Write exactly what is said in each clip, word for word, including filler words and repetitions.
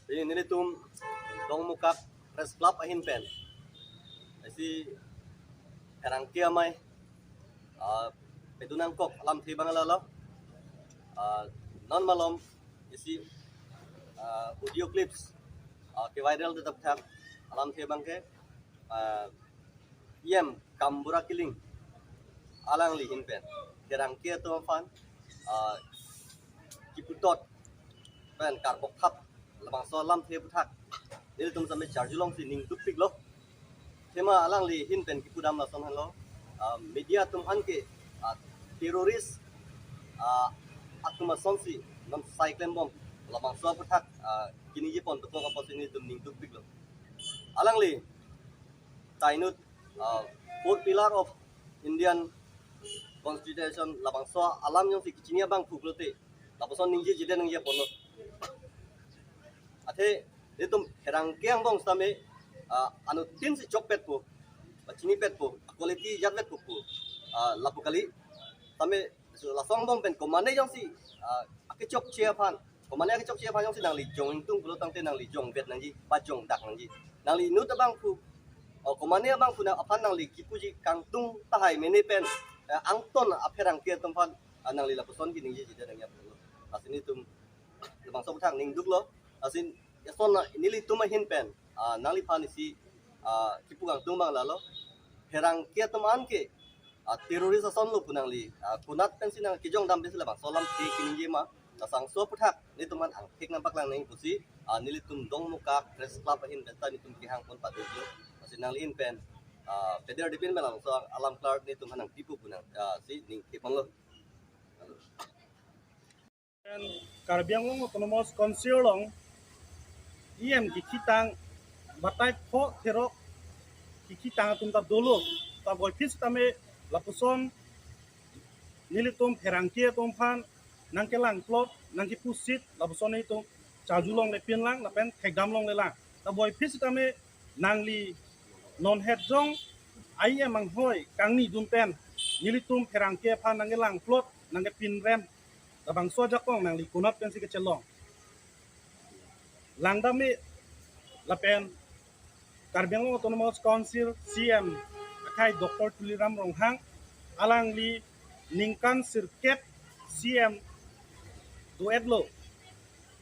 Pini nelitum Dongmukak Press Club ahin pen isi pherangke amei, ah, pedun nangkok alamthe abang lalo. Ah, non malom isi, ah, audio clips, ah, keviral det aphuthak alamthe abangke, ah, E M Kambura Killing alangli ahin pen pherangke atum aphan, ah, kiputhot pen karbokthap labangso alamthe aphuthak nelitum same charjulongsi ning dukpiklo. Athema alangli ahin pen kipudam lason henlo, ah, media atum aphan ke, ah, terrorist, ah, atum asonsi non sai klembom labangso aphuthak, ah, kiningje pon dokok apotsi nelitum ning dukpiklo. Alangli ta inut, ah, four pillar of Indian Constitution labangso alam jongsi kachini abang phuklote lapuson ningjejedet nangji ponlo. Athe nelitum pherangke angbong sitame, ah, anuttin si chokpetpo, ba chinipetpo, quality jatpetpo pu, ah, lapu kali. Sitame laso angbong pen komatne jongsi, ah, akechokche aphan, komatne akechokche aphan jongsi nangli jong ingtung pulo tangte nangli jongvet nangji, ba jongdak nangji. Nangli inut abangphu, oh, komatne abangphu na aphan nangli kipuji kangtung tahai mene pen, eh, angton apherangke atum aphan, ah, nangli lapuson kiningjejedet nangji aphan. Lasi nelitum labangso aphuthak ning duklo. Lasi lason na nelitum ahin pen, ah, nangliphan isi, ah, kipu kangtung abang lalo. Pherangke atum an ke, ah, terrorist asonlo pu nangli, ah, konat pensi nang kejongdam pensi labangso alamthe kiningje ma. Labangso aphuthak nelitum aphan angthek nangpaklang nangji pusi, ah, nelitum Dongmukak Press Club ahin pen ta nelitum kehang pon paduklo. Lasi nangli ahin pen, ah, peder dipin pen labangso alam klar nelitum aphan nangpipo pu nang, ah, si ning keponlo. Karbi Anglong Autonomous Council along E M kekhitang batai pho therok kekhitang atum ta dolo, ta boiphit sitame lapuson nelitum pherangke atum aphan nangkelangplot, nangkepusit, lapuson nelitum charjulongle pinlang lapen thekdamlonglelang. Ta boiphit sitame nangli non het jong E M anghoi kangnidun pen nelitum pherangke aphan nangkelangplot, nangkepinrem, labangso ajakong nangli konat pensi kachelong, langdam me. Lapen Karbi Anglong Autonomous Council C E M akhai Doctor Tuliram Ronghang alangli ningkan sirkep C E M do-etlo.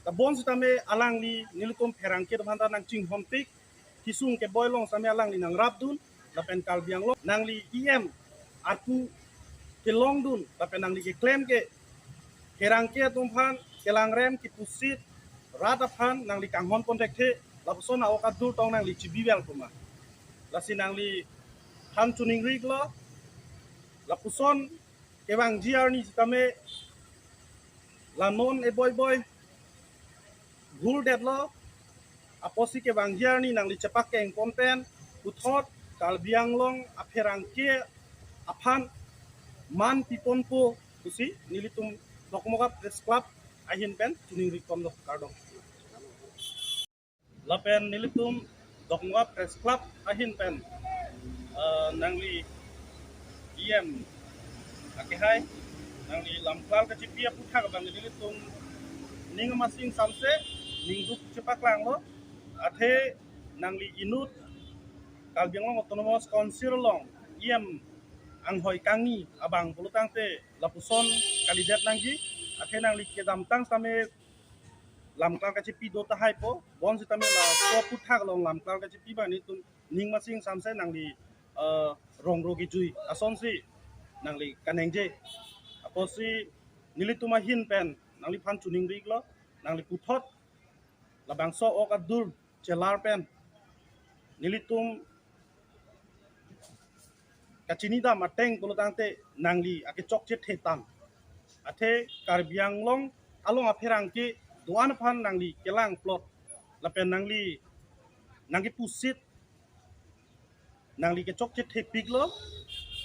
Ta bonsitame alangli nelitum pherangke atum aphan ta nangchinghonpik, kesung keboi along sitame alangli nangrapdun, lapen Karbi Anglong nangli E M arpu kelongdun, lapen nangli keklem ke pherangke atum aphan kelangrem, kepusit, rat aphan nangli kanghon pon thekthe, lapuson a-ok adur tong nangli chibivel puma. Lasi nangliphan choningriklo, lapuson kevangji arni sitame la non eboiboi guldetlo, apotsi kevangji arni nangli chepakeng pon pen puthot Karbi Anglong apherangke aphan man piponpo pusi nelitum Dongmukak Press Club ahin pen choningri ponlo, kardom. Lapen nelitum Dongmukak Press Club ahin pen, eh, nangli E M akehai, nangli lamklar kachipi aphuthak abang nelitum ning amasing samse ning duk chepaklanglo. Athe nangli inut Karbi Anglong Autonomous Council along E M anghoi kangni abang pulo tangte lapuson kalidet nangji. Athe nangli kedamtang sitame lamklar kachipi do tahai po, bonsitame laso aphuthak along lamklar kachipi abang nelitum ning amasing samse nangli, eh, rongro kejui asonsi nangli kaningje. Apotsi nelitum ahin pen nangliphan choningriklo, nangli puthot labangso a-ok adur chelar pen nelitum kachinidam ateng pulo tangte nangli akechokche thetang. Athe Karbi Anglong along apherangke do-an aphan nangli kelangplot, lapen nangli nangkepusit, nangli kechokche thepiklo,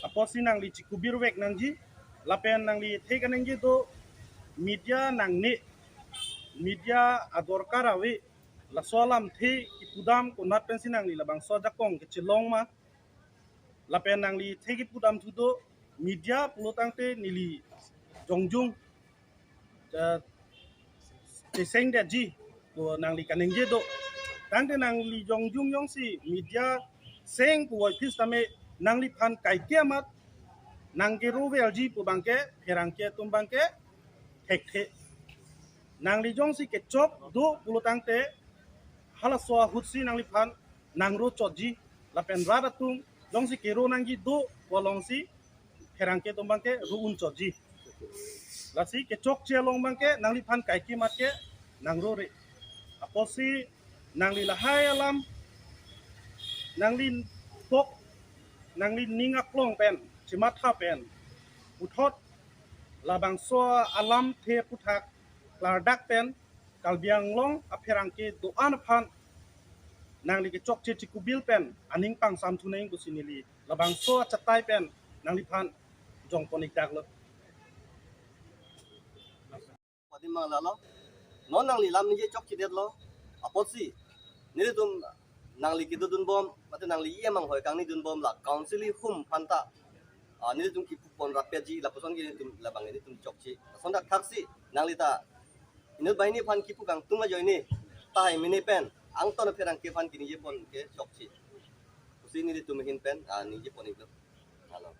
apotsi nangli chikubirvek nangji, lapen nangli the kaningje do, media nangne, media adorkar ave, laso alamthe kipudam konat pensi nangli labangso ajakong kechelong ma, lapen nangli the kipudam thu do, media pulo tangte neli jongjung, eh, chesengdetji, Ko nangli kaningje do. Tangte nangli jongjung jongsi media seng puvoiphit tame nangliphan kaike amat nangkero verji pu abangke pherangke atum abangke thekthe. Nangli jongsi kechok do pulo tangte halaso ahutsi nangliphan nangro chotji lapen rat atum jongsi kero nangji do pu alongsi pherangke atum abangke ro un chotji. Lasi kechokche along abangke nangliphan kaike amat ke nangrore. Apotsi nangli lahai alam nangli pok nangli ning aklong pen chimatha pen puthot labangso alamthe aphuthak klardak pen Karbi Anglong apherangke do-an aphan nangli kechokche chikubil pen aning pangsamthu nang pusi neli labangso achatai pen nangliphan jongpon-ik daklo. Padi mang lalo. Non nangli lam ningje chokchedetlo. Apotsi nelitum nangli kedodunbom, mate nangli emang hoi kangnidunbom la council ahum aphanta, ah, nelitum kipupon rapetji, lapuson ke nelitum labang nelitum chokche. Lason thakthaksi nangli ta inut banghini aphan kipu kangtung ajoine tahai mene pen angton apherangke aphan kinigjepon ke chokche pusi nelitum ahin pen, ah, ningjepon-iklo. Alo.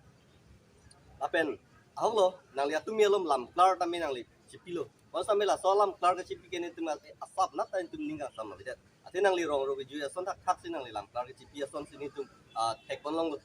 Lapen ahoklo, nangli atumi alom lamklar tame nangli chipilo. Bonsitame laso lamklar kechipi ke nelitum asapnat ta nelitum ning kangsam avedet. Athe nangli rong ro kejui ason thakthaksi nangli lamklar kechipi asonsi nelitum, ah, thekpon longlo.